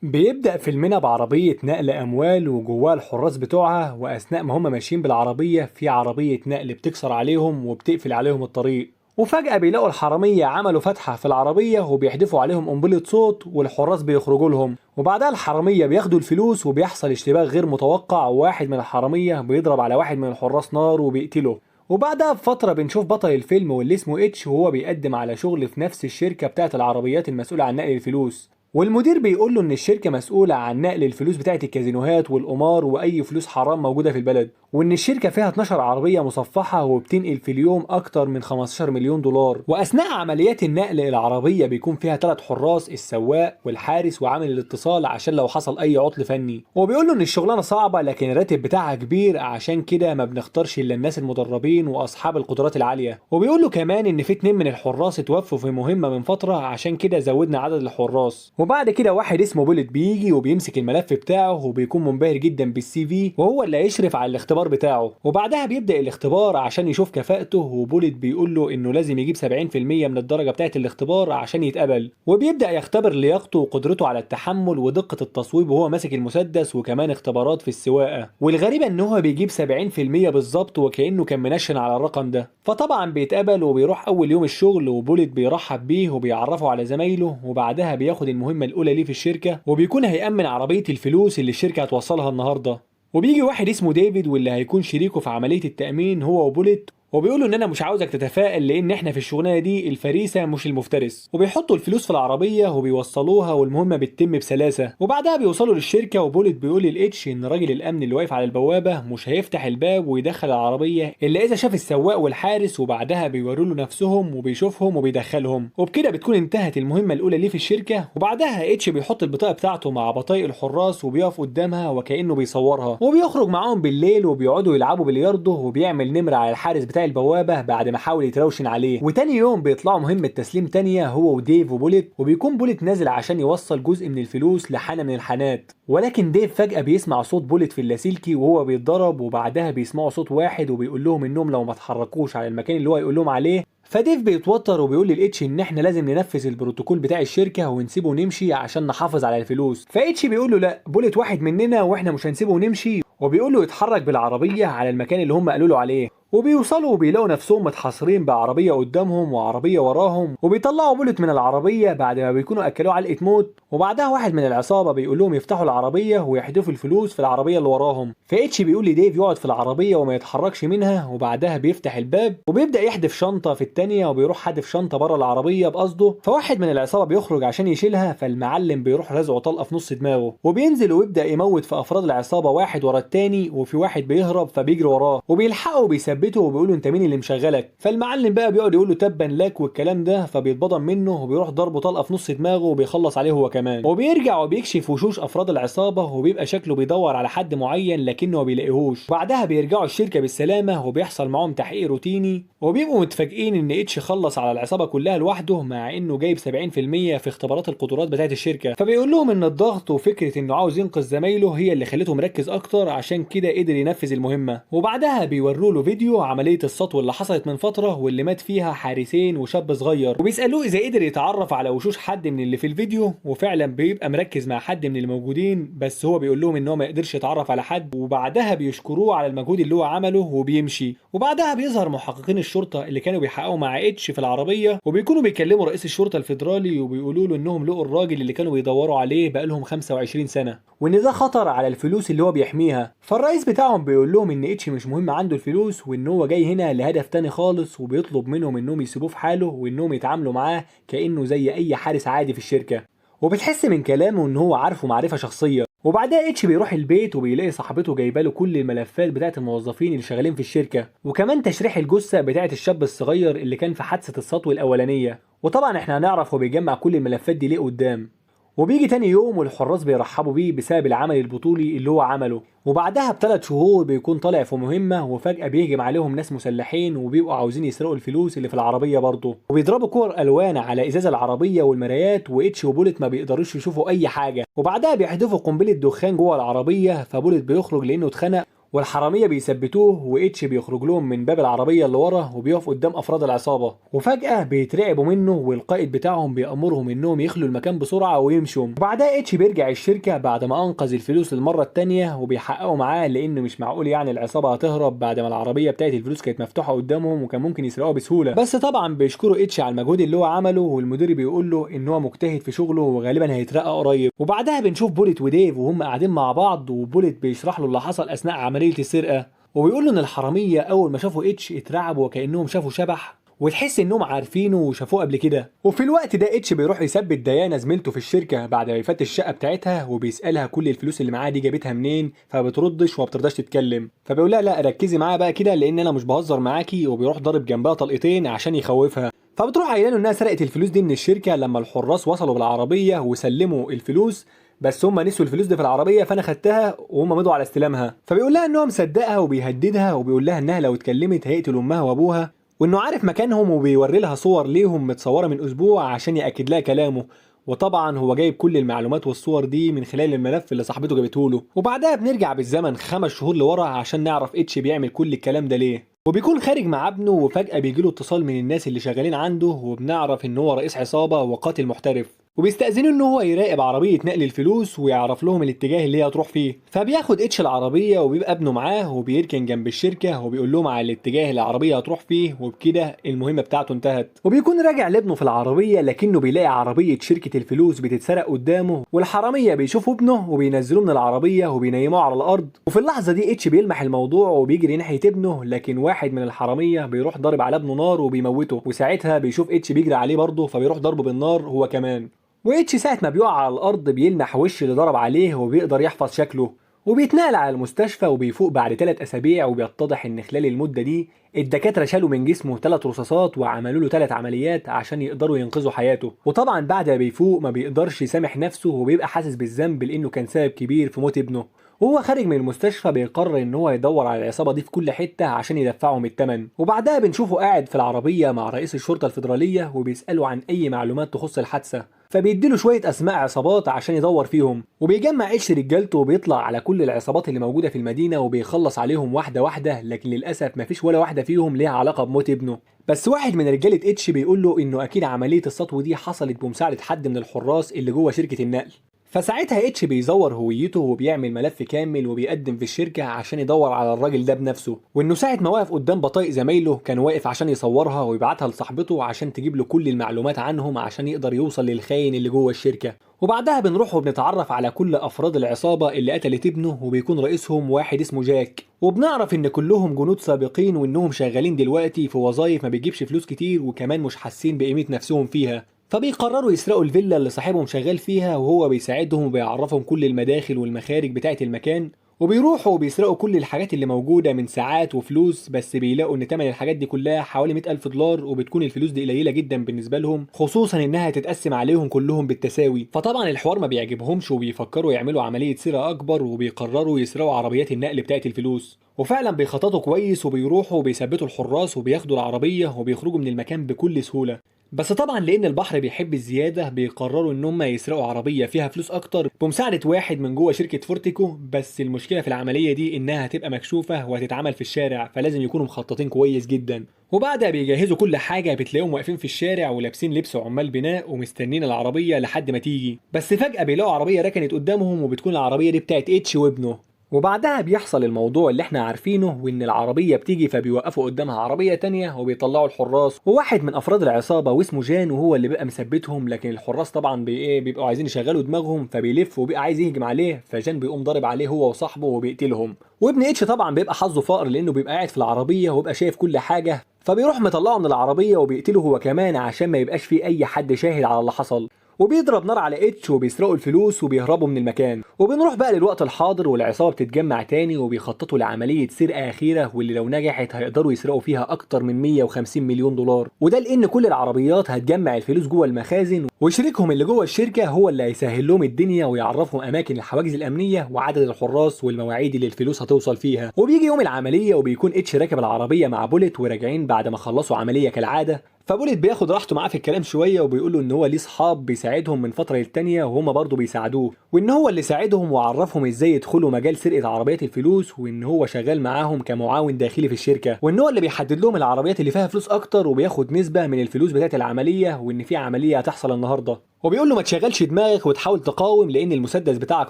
بيبدأ فيلمنا بعربية نقل أموال وجواها الحراس بتوعها، وأثناء ما هم ماشيين بالعربية في عربية نقل بتكسر عليهم وبتقفل عليهم الطريق، وفجأة بيلاقوا الحرامية عملوا فتحة في العربية وبيحدفوا عليهم قنبلة صوت والحراس بيخرجوا لهم. وبعدها الحرامية بياخدوا الفلوس وبيحصل اشتباك غير متوقع، وواحد من الحرامية بيضرب على واحد من الحراس نار وبيقتله. وبعدها بفترة بنشوف بطل الفيلم واللي اسمه اتش وهو بيقدم على شغل في نفس الشركة بتاعت العربيات المسؤولة عن نقل الفلوس، والمدير بيقول له ان الشركة مسؤولة عن نقل الفلوس بتاعت الكازينوهات والقمار واي فلوس حرام موجودة في البلد، وان الشركة فيها 12 عربية مصفحة وبتنقل في اليوم اكتر من 15 مليون دولار. واثناء عمليات النقل العربية بيكون فيها 3 حراس، السواق والحارس وعامل الاتصال عشان لو حصل اي عطل فني. وبيقول له ان الشغلانة صعبة لكن الراتب بتاعها كبير، عشان كده ما بنختارش الا الناس المدربين واصحاب القدرات العالية. وبيقول له كمان ان في 2 من الحراس اتوفوا في مهمة من فترة، عشان كده زودنا عدد الحراس. وبعد كده واحد اسمه بوليت بيجي وبيمسك الملف بتاعه وبيكون منبهر جدا بال CV، وهو اللي هيشرف على الاختبار بتاعه. وبعدها بيبدأ الاختبار عشان يشوف كفاءته، وبوليت بيقول له انه لازم يجيب 70% من الدرجة بتاعة الاختبار عشان يتقبل. وبيبدأ يختبر لياقته وقدرته على التحمل ودقة التصويب وهو ماسك المسدس، وكمان اختبارات في السواقة. والغريب ان هو بيجيب 70% بالظبط وكأنه كان منشن على الرقم ده. فطبعا بيتقبل وبيروح اول يوم الشغل، وبوليت بيرحب بيه وبيعرفه على زمايله. وبعدها بياخد المهمة الأولى ليه في الشركة، وبيكون هيأمن عربية الفلوس اللي الشركة هتوصلها النهاردة. وبيجي واحد اسمه ديفيد واللي هيكون شريكه في عملية التأمين هو وبوليت، وبيقولوا ان انا مش عاوزك تتفائل لان احنا في الشغلانة دي الفريسه مش المفترس. وبيحطوا الفلوس في العربية وبيوصلوها والمهمه بتتم بسلاسة. وبعدها بيوصلوا للشركة، وبوليت بيقول للاتش ان راجل الامن اللي واقف على البوابة مش هيفتح الباب ويدخل العربية الا اذا شاف السواق والحارس. وبعدها بيوروا له نفسهم وبيشوفهم وبيدخلهم، وبكده بتكون انتهت المهمة الاولى ليه في الشركة. وبعدها اتش بيحط البطاقة بتاعته مع بطايق الحراس وبيقف قدامها وكانه بيصورها، وبيخرج معاهم بالليل وبيقعدوا يلعبوا بلياردو، وبيعمل نمره على الحارس بتاع البوابة بعد ما حاول يتروشن عليه. وتاني يوم بيطلعوا مهمة تسليم تانية هو وديف وبوليت، وبيكون بوليت نازل عشان يوصل جزء من الفلوس لحانه من الحانات، ولكن ديف فجاة بيسمع صوت بوليت في اللاسلكي وهو بيتضرب. وبعدها بيسمعوا صوت واحد وبيقول لهم انهم لو ما اتحركوش على المكان اللي هو يقول لهم عليه. فديف بيتوتر وبيقول للاتش ان احنا لازم ننفذ البروتوكول بتاع الشركة ونسيبه نمشي عشان نحافظ على الفلوس. فاتش بيقول له لا، بوليت واحد مننا واحنا مش هنسيبه ونمشي، وبيقول له يتحرك بالعربية على المكان اللي هم قالوا له عليه. وبيوصلوا وبيلاقوا نفسهم متحاصرين بعربيه قدامهم وعربية وراهم، وبيطلعوا بوليت من العربية بعد ما بيكونوا اكلوه علقه موت. وبعدها واحد من العصابة بيقول لهم يفتحوا العربية ويحدفوا الفلوس في العربية اللي وراهم. فاتش بيقول لديف يقعد في العربية وما يتحركش منها، وبعدها بيفتح الباب وبيبدا يحدف شنطه في الثانية، وبيروح حادف شنطه بره العربية بقصده. فواحد من العصابة بيخرج عشان يشيلها، فالمعلم بيروح رازعه طلقه في نص دماغه، وبينزل ويبدا يموت في افراد العصابة واحد ورا الثاني. وفي واحد بيهرب فبيجري وراه وبيلحقه وبيثبته وبيقول له انت مين اللي مشغلك. فالمعلم بقى بيقعد يقول له تبا لك والكلام ده، فبيتبضن منه وبيروح ضربه طلقه في نص دماغه وبيخلص عليه هو كمان. وبيرجع وبيكشف وشوش افراد العصابة، وبيبقى شكله بيدور على حد معين لكنه ما بيلاقيهوش. بعدها بيرجعوا الشركة بالسلامة وبيحصل معاهم تحقيق روتيني، وبيبقوا متفاجئين ان اتش خلص على العصابة كلها لوحده مع انه جايب 70% في اختبارات القدرات بتاعه الشركة. فبيقول لهم ان الضغط وفكره انه عاوز ينقذ زمايله هي اللي خلته مركز اكتر، عشان كده قدر ينفذ المهمة. وبعدها بيوروا له فيديو عملية السطو اللي حصلت من فترة واللي مات فيها حارسين وشاب صغير، وبيسالوه اذا قدر يتعرف على وشوش حد من اللي في الفيديو، وفعلا بيبقى مركز مع حد من الموجودين، بس هو بيقول لهم ان هو ما يقدرش يتعرف على حد. وبعدها بيشكروه على المجهود اللي هو عمله وبيمشي. وبعدها بيظهر محققين الشرطة اللي كانوا بيحققوا مع اتش في العربية، وبيكونوا بيكلموا رئيس الشرطة الفيدرالي وبيقولوا له انهم لقوا الراجل اللي كانوا بيدوروا عليه بقالهم 25 سنة، وان ده خطر على الفلوس اللي هو بيحميها. فالرئيس بتاعهم بيقول لهم ان اتش مش مهم عنده الفلوس، وان هو جاي هنا لهدف تاني خالص، وبيطلب منهم انهم يسيبوه في حاله وانهم يتعاملوا معاه كانه زي اي حارس عادي في الشركة. وبتحس من كلامه ان هو عارفه معرفة شخصية. وبعدها اتش بيروح البيت وبيلاقي صاحبته جايبه له كل الملفات بتاعه الموظفين اللي شغالين في الشركة، وكمان تشريح الجثة بتاعه الشاب الصغير اللي كان في حادثه السطو الاولانية. وطبعا احنا هنعرف هو بيجمع كل الملفات دي ليه قدام. وبيجي تاني يوم والحراس بيرحبوا بيه بسبب العمل البطولي اللي هو عمله. وبعدها ب3 شهور بيكون طالع في مهمة، وفجأة بيهجم عليهم ناس مسلحين وبيبقوا عاوزين يسرقوا الفلوس اللي في العربية برضه، وبيضربوا كور ألوان على إزاز العربية والمرايات، وإتش وبوليت ما بيقدروش يشوفوا أي حاجة. وبعدها بيحدفوا قنبلة دخان جوه العربية، فبوليت بيخرج لأنه اتخنق. والحراميه بيثبتوه، واتش بيخرج لهم من باب العربية اللي ورا وبيقف قدام افراد العصابة، وفجاة بيترعبوا منه والقائد بتاعهم بيامرهم انهم يخلوا المكان بسرعة ويمشوا. وبعدها اتش بيرجع الشركة بعد ما انقذ الفلوس للمرة الثانية، وبيحققوا معاه لانه مش معقول يعني العصابة هتهرب بعد ما العربية بتاعت الفلوس كانت مفتوحة قدامهم وكان ممكن يسرقوها بسهولة. بس طبعا بيشكروا اتش على المجهود اللي هو عمله، والمدير بيقول له ان هو مجتهد في شغله وغالبا هيترقى قريب. وبعدها بنشوف بوليت وديف وهم قاعدين مع بعض، وبوليت بيشرح له اللي حصل اثناء عملية السرقة، وبيقول له ان الحرامية اول ما شافوا اتش اترعبوا وكانهم شافوا شبح، وتحس انهم عارفينه وشافوه قبل كده. وفي الوقت ده اتش بيروح يثبت ديانا زميلته في الشركة بعد ما يفتش الشقة بتاعتها، وبيسالها كل الفلوس اللي معاها دي جابتها منين، فبتردش وما بترضاش تتكلم، فبيقول لها لا ركزي معايا بقى كده لان انا مش بهزر معاكي، وبيروح ضارب جنبها طلقتين عشان يخوفها. فبتروح قايله له انها سرقت الفلوس دي من الشركة لما الحراس وصلوا بالعربية وسلموا الفلوس، بس هم نسوا الفلوس دي في العربية فانا خدتها وهم مضوا على استلامها. فبيقول لها ان هو مصدقها وبيهددها، وبيقول لها انها لو اتكلمت هيقتل امها وابوها، وانه عارف مكانهم، وبيوري لها صور ليهم متصورة من اسبوع عشان ياكد لها كلامه. وطبعا هو جايب كل المعلومات والصور دي من خلال الملف اللي صاحبته جابته له. وبعدها بنرجع بالزمن 5 شهور لورا عشان نعرف اتش بيعمل كل الكلام ده ليه. وبيكون خارج مع ابنه، وفجأة بيجيله اتصال من الناس اللي شغالين عنده، وبنعرف ان هو رئيس عصابة وقاتل محترف، وبيستأذنوا ان هو يراقب عربية نقل الفلوس ويعرف لهم الاتجاه اللي هي هتروح فيه. فبياخد اتش العربية وبيبقى ابنه معاه، وبيركن جنب الشركة وبيقول لهم على الاتجاه اللي العربية هتروح فيه، وبكده المهمة بتاعته انتهت. وبيكون راجع لابنه في العربية، لكنه بيلاقي عربية شركة الفلوس بتتسرق قدامه، والحرامية بيشوفوا ابنه وبينزلوه من العربية وبينيموه على الأرض. وفي اللحظة دي اتش بيلمح الموضوع وبيجري ناحية ابنه، لكن واحد من الحرامية بيروح ضارب على ابنه نار وبيموته، وساعتها بيشوف اتش بيجري عليه برضه فبيروح ضربه بالنار هو كمان. واتش ساعة ما بيقع على الأرض بيلمح وش اللي ضرب عليه وبيقدر يحفظ شكله، وبيتنقل على المستشفى وبيفوق بعد 3 أسابيع. وبيتضح إن خلال المدة دي الدكاترة شالوا من جسمه 3 رصاصات وعملوا له 3 عمليات عشان يقدروا ينقذوا حياته. وطبعا بعد ما بيفوق ما بيقدرش يسامح نفسه، وبيبقى حاسس بالذنب لأنه كان سبب كبير في موت ابنه. وهو خارج من المستشفى بيقرر ان هو يدور على العصابة دي في كل حتة عشان يدفعهم الثمن. وبعدها بنشوفه قاعد في العربية مع رئيس الشرطة الفيدرالية وبيساله عن اي معلومات تخص الحادثة، فبيديله شوية اسماء عصابات عشان يدور فيهم. وبيجمع اتش رجالته وبيطلع على كل العصابات اللي موجودة في المدينة وبيخلص عليهم واحدة واحدة، لكن للاسف مفيش ولا واحدة فيهم ليها علاقة بموت ابنه. بس واحد من رجاله اتش بيقول له انه اكيد عملية السطو دي حصلت بمساعدة حد من الحراس اللي جوه شركة النقل. فساعتها اتش بيزور هويته وبيعمل ملف كامل وبيقدم في الشركة عشان يدور على الراجل ده بنفسه، وانه ساعة ما واقف قدام بطايق زمايله كان واقف عشان يصورها ويبعتها لصاحبته عشان تجيب له كل المعلومات عنهم عشان يقدر يوصل للخاين اللي جوه الشركة. وبعدها بنروح وبنتعرف على كل افراد العصابة اللي قتلت ابنه، وبيكون رئيسهم واحد اسمه جاك. وبنعرف ان كلهم جنود سابقين وانهم شغالين دلوقتي في وظايف ما بتجيبش فلوس كتير، وكمان مش حاسين بقيمة نفسهم فيها. فبيقرروا يسرقوا الفيلا اللي صاحبهم شغال فيها، وهو بيساعدهم وبيعرفهم كل المداخل والمخارج بتاعة المكان. وبيروحوا وبيسرقوا كل الحاجات اللي موجودة من ساعات وفلوس، بس بيلاقوا ان تمن الحاجات دي كلها حوالي 100,000 دولار، وبتكون الفلوس دي قليلة جدا بالنسبة لهم، خصوصا انها تتقسم عليهم كلهم بالتساوي. فطبعا الحوار ما بيعجبهمش وبيفكروا يعملوا عملية سرقة اكبر، وبيقرروا يسرقوا عربيات النقل بتاعة الفلوس. وفعلا بيخططوا كويس وبيروحوا وبيثبتوا الحراس وبياخدوا العربية وبيخرجوا من المكان بكل سهولة. بس طبعا لان البحر بيحب الزيادة بيقرروا ان هم يسرقوا عربية فيها فلوس اكتر بمساعدة واحد من جوه شركة فورتيكو. بس المشكلة في العملية دي انها هتبقى مكشوفة وهتتعمل في الشارع، فلازم يكونوا مخططين كويس جدا. وبعدها بيجهزوا كل حاجة، بتلاقيهم واقفين في الشارع ولابسين لبس عمال بناء ومستنين العربية لحد ما تيجي. بس فجاة بيلاقوا عربية ركنت قدامهم، وبتكون العربية دي بتاعت اتش وابنه. وبعدها بيحصل الموضوع اللي احنا عارفينه، وان العربية بتيجي فبيوقفوا قدامها عربية تانية وبيطلعوا الحراس وواحد من افراد العصابة واسمه جان، وهو اللي بيبقى مثبتهم. لكن الحراس طبعا بيبقوا عايزين يشغلوا دماغهم، فبيلف وبيبقى عايز يهجم عليه، فجان بيقوم ضارب عليه هو وصاحبه وبيقتلهم. وابن اتش طبعا بيبقى حظه فقر لانه بيبقى قاعد في العربية وبيبقى شايف كل حاجة، فبيروح مطلعه من العربية وبيقتله هو كمان عشان ما يبقاش فيه اي حد شاهد على اللي حصل. وبيضرب نار على اتش وبيسرقوا الفلوس وبيهربوا من المكان. وبنروح بقى للوقت الحاضر، والعصابه بتتجمع تاني وبيخططوا لعملية سرقه اخيرة، واللي لو نجحت هيقدروا يسرقوا فيها اكتر من 150 مليون دولار. وده لان كل العربيات هتجمع الفلوس جوه المخازن، وشريكهم اللي جوه الشركة هو اللي هيسهل لهم الدنيا ويعرفهم اماكن الحواجز الامنية وعدد الحراس والمواعيد اللي الفلوس هتوصل فيها. وبيجي يوم العملية وبيكون اتش راكب العربية مع بوليت وراجعين بعد ما خلصوا عملية كالعادة. فبوليت بياخد راحته معاه في الكلام شوية وبيقول له ان هو ليه صحاب بيساعدهم من فترة للتانيه وهما برضه بيساعدوه، وان هو اللي ساعدهم وعرفهم ازاي يدخلوا مجال سرقه عربيات الفلوس، وان هو شغال معاهم كمعاون داخلي في الشركة، وان هو اللي بيحدد لهم العربيات اللي فيها فلوس اكتر وبياخد نسبه من الفلوس بتاعه العملية، وان في عملية هتحصل النهارده. وبيقول له ما تشغلش دماغك وتحاول تقاوم لان المسدس بتاعك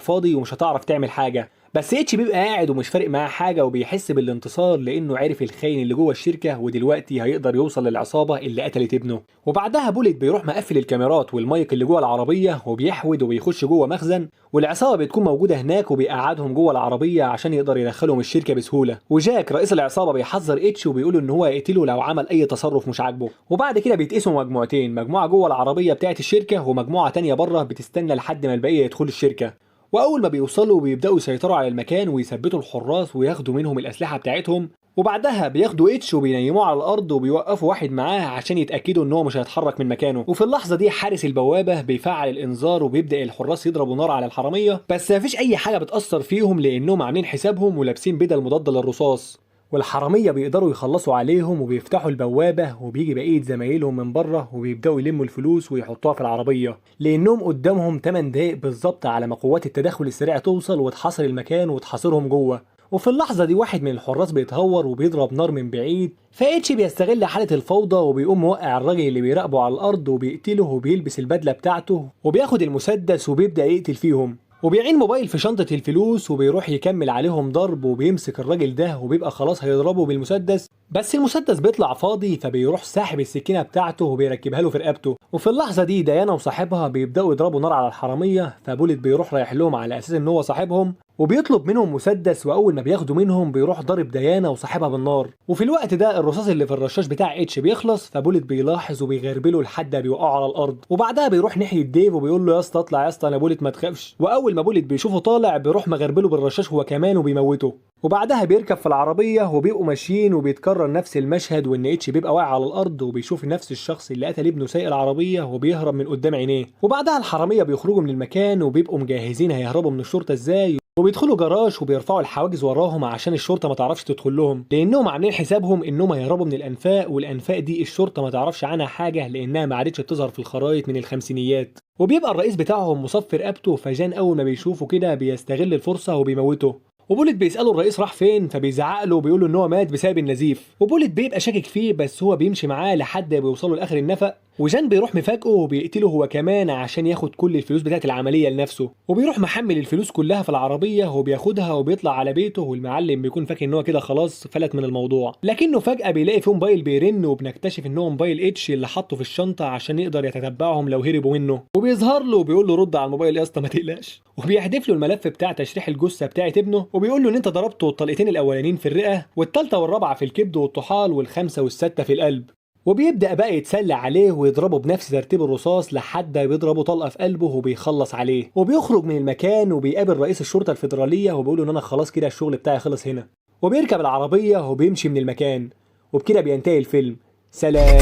فاضي ومش هتعرف تعمل حاجة. بس اتش بيبقى قاعد ومش فارق معاه حاجة وبيحس بالانتصار لانه عرف الخاين اللي جوه الشركة، ودلوقتي هيقدر يوصل للعصابه اللي قتلت ابنه. وبعدها بوليت بيروح مقفل الكاميرات والمايك اللي جوه العربية وبيحود وبيخش جوه مخزن، والعصابه بتكون موجودة هناك وبيقعدهم جوه العربية عشان يقدر يدخلهم الشركة بسهولة. وجاك رئيس العصابة بيحذر اتش وبيقول ان هو هيقتله لو عمل اي تصرف مش عاجبه. وبعد كده بيتقسموا مجموعتين، مجموعة جوه العربية بتاعه الشركة ومجموعة تانية بره بتستنى لحد ما البقية يدخلوا الشركة. واول ما بيوصلوا بيبداوا يسيطروا على المكان ويثبتوا الحراس وياخدوا منهم الاسلحة بتاعتهم. وبعدها بياخدوا اتش وبينيموه على الارض وبيوقفوا واحد معاه عشان يتاكدوا ان هو مش هيتحرك من مكانه. وفي اللحظة دي حارس البوابة بيفعل الانذار وبيبدا الحراس يضربوا نار على الحرامية، بس مفيش اي حاجة بتاثر فيهم لانهم عاملين حسابهم ولابسين بدل مضادة للرصاص. والحراميه بيقدروا يخلصوا عليهم وبيفتحوا البوابة، وبيجي بقية زمايلهم من بره وبيبداوا يلموا الفلوس ويحطوها في العربية، لانهم قدامهم 8 دقايق بالظبط على ما قوات التدخل السريع توصل وتحاصر المكان وتحاصرهم جوه. وفي اللحظة دي واحد من الحراس بيتهور وبيضرب نار من بعيد، فاتش بيستغل حاله الفوضى وبيقوم موقع الراجل اللي بيراقبه على الارض وبيقتله وبيلبس البدلة بتاعته وبياخد المسدس وبيبدا يقتل فيهم، وبيعين موبايل في شنطة الفلوس وبيروح يكمل عليهم ضرب وبيمسك الراجل ده وبيبقى خلاص هيضربه بالمسدس، بس المسدس بيطلع فاضي فبيروح ساحب السكينة بتاعته وبيركبها له في رقبته. وفي اللحظة دي ديانا وصاحبها بيبدأوا يضربوا نار على الحرامية، فبوليت بيروح رايح لهم على أساس إن هو صاحبهم وبيطلب منهم مسدس، واول ما بياخدوا منهم بيروح ضارب ديانا وصاحبها بالنار. وفي الوقت ده الرصاص اللي في الرشاش بتاع اتش بيخلص، فبوليت بيلاحظ وبيغربله لحد ما بيوقعه على الارض. وبعدها بيروح ناحية ديف وبيقول له يا اسطى اطلع يا اسطى انا بوليت ما تخافش. واول ما بوليت بيشوفه طالع بيروح مغربله بالرشاش هو كمان وبيموته. وبعدها بيركب في العربية وبيبقوا ماشيين وبيتكرر نفس المشهد، وان اتش بيبقى واقع على الارض وبيشوف نفس الشخص اللي قتل ابنه سايق العربية وبيهرب من قدام عينيه. وبعدها الحرامية بيخرجوا من المكان وبيبقوا مجهزين هيهربوا من الشرطة ازاي، وبيدخلوا جراج وبيرفعوا الحواجز وراهم عشان الشرطة ما تعرفش تدخل لهم، لانهم عاملين حسابهم انهم هيهربوا من الانفاق، والانفاق دي الشرطة ما تعرفش عنها حاجة لانها ما عادتش بتظهر في الخرايط من الخمسينيات. وبيبقى الرئيس بتاعهم مصاب في رقبته، فجان اول ما بيشوفه كده بيستغل الفرصة وبيموته. وبوليت بيساله الرئيس راح فين، فبيزعق له وبيقول له ان هو مات بسبب النزيف. وبوليت بيبقى شاكك فيه بس هو بيمشي معاه لحد ما بيوصلوا لاخر النفق، وجان بيروح مفاجئة وبيقتله هو كمان عشان ياخد كل الفلوس بتاعت العملية لنفسه. وبيروح محمل الفلوس كلها في العربية وبياخدها وبيطلع على بيته، والمعلم بيكون فاكر ان هو كده خلاص فلت من الموضوع، لكنه فجاة بيلاقي في موبايل بيرن، وبنكتشف ان هو موبايل اتش اللي حطه في الشنطة عشان يقدر يتتبعهم لو هربوا منه. وبيظهر له وبيقول له رد على الموبايل يا اسطى ما تقلقش، وبيحدف له الملف بتاع تشريح الجثة بتاعت ابنه، وبيقول له ان انت ضربته الطلقتين الاولانيين في الرئة، والثالثة والرابعة في الكبد والطحال، والخمسة والستة في القلب. وبيبدأ بقى يتسلى عليه ويضربه بنفس ترتيب الرصاص لحد بيضربه طلقة في قلبه وبيخلص عليه. وبيخرج من المكان وبيقابل رئيس الشرطة الفيدرالية وبيقول له ان انا خلاص كده الشغل بتاعي خلص هنا، وبيركب العربية وبيمشي من المكان. وبكده بينتهي الفيلم. سلام.